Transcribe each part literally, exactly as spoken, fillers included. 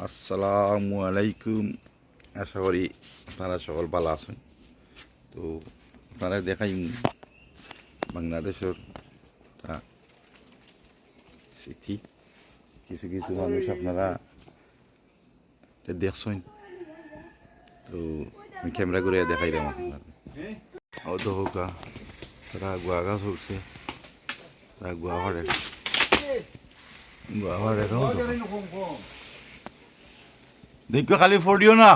আসসালামু আলাইকুম, আশা করি আপনারা সকল ভালা আছইন। তো আপনারারে দেখাইমু বাংলাদেশর একটা স্মৃতি। কিছু কিছু মানুষ আপনারা দেখছইন, তো আমি camera ঘুরাইয়া দেখাইরাম আপনারারে। অউ দেখউক্কা, তারা গুয়া গাছ উঠছে, তারা গুয়া ফাড়ে, গুয়া ফাড়ে, অউ দেখো। দেখো, খালি ফড়িও না।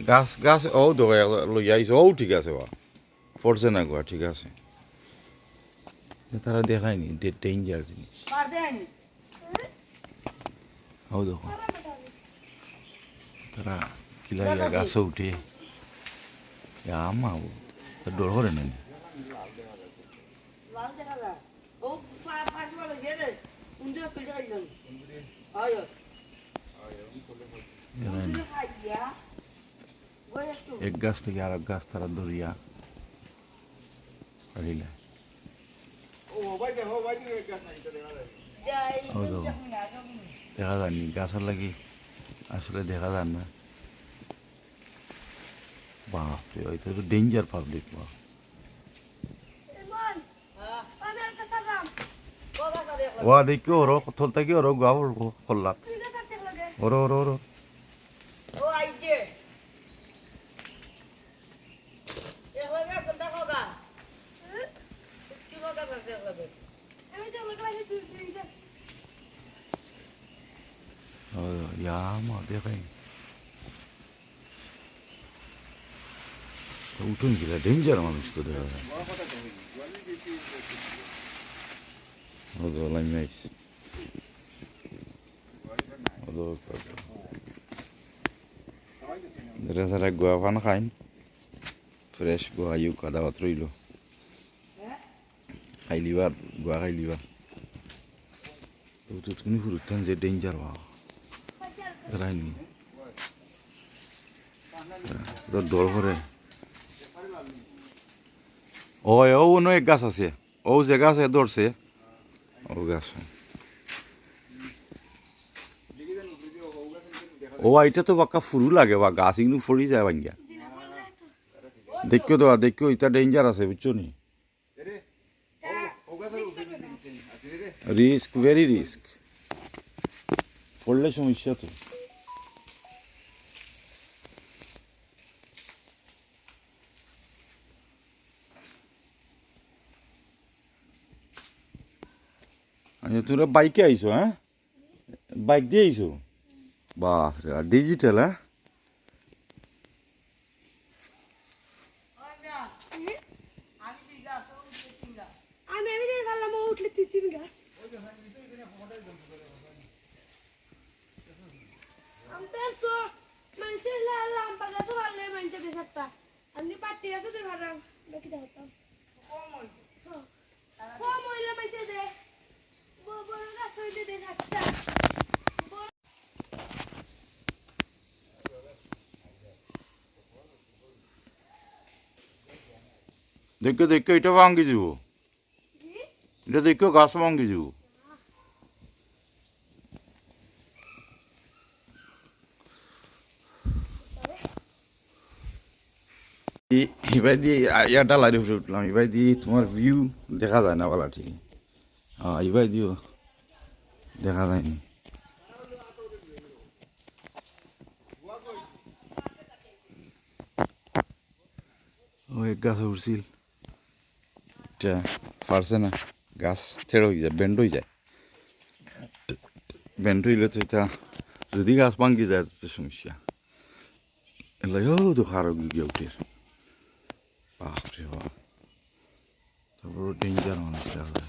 গাছ, গাছ, অউ দেখো, লইয়া আইছে, অউ ঠিক আছে বা। ফড়ছে না গুয়া, ঠিক আছে। তারা দেখায়নি, danger জিনিস। অউ দেখো। তারা কিলা ইয়া গাছো উঠে। ইয়া মা, তো ডর করে না নি? এরা নি। এক গাছ থাকি আরক গাছ তারা ধরিয়া পারিলা। অউ দেখো, দেখা যার নি, গাছর লাগি আসলে দেখা যার না। বাপরে, অউ তো danger public, বাপ। ওয়া, দেখো, ওরো, থল থাকি ওরো, গুয়া ওরো, খল্লাত। ওরো, ওরো, ওরো। ও, ইয়া, মা, দেখে। উঠুন কিলা, danger মানুষ তো দেখা যায়। ও, তো লাইন আইছে। ও, তো, এরা যারা গুয়া পান খাইন, fresh গুয়া, ইউ কাদা পাত রইল। খাইলিবা, গুয়া খাইলিবা। তো, তো, তুমি ফুরুতান যে danger বা। রাইনি। তো ডর করে। ওই, অউ অনো এক গাছ আছে। অউ যে গাছে ধরছে, অউ গাছ। ও, ইটা তো বাক্কা ফুরু লাগে বা, গাছ ইগু ফড়ি যায় ভাঙ্গিয়া। দেখো তো, দেখো, ইটা danger আছে, বুঝছো নি? Risk, very risk। পড়লে সমস্যা তো। আচ্ছা, তোমরা bike-এ আইছো, হ্যাঁ? Bike দিয়া আইছো? বাপরে, আর digital, হ্যাঁ? আমি, আমি দেখি পারলাম, ও উঠলে তিন, তিন গাছ। আমরার তো মানষে লা-, লাম্বা গাছও পারলে মানষে দেয় সাতটা। আমি পাট্টি গাছও দিতে পারলাম, বাকি দেখতাম। কম অইলে মানষে দেয়। ব-, বড় গাছ অইলে দেয় সাতটা। দেখো, দেখো, ইটা ভাঙ্গি দিব। ইটা দেখো, গাছ ভাঙ্গি দিব। ই-, ইবায় দি ইয়া ঢালার উপরে উঠলাম, ইবায় দি তোমার view দেখা যায় না বালা ঠিক। হ্যাঁ, ইবায় দিও দেখা যায়নি। ও এক গাছ উঠছিল। ইটা পারছে না, গাছ ছেড়া অই যায়, bend অই যায়। Bend অইলে তো ইটা যদি গাছ ভাঙ্গি যায় তো সমস্যা। এলাই ও তো খারো গিয়া উঠের। বাপরে বাপ। তারপর danger মানুষ দেখা যায়।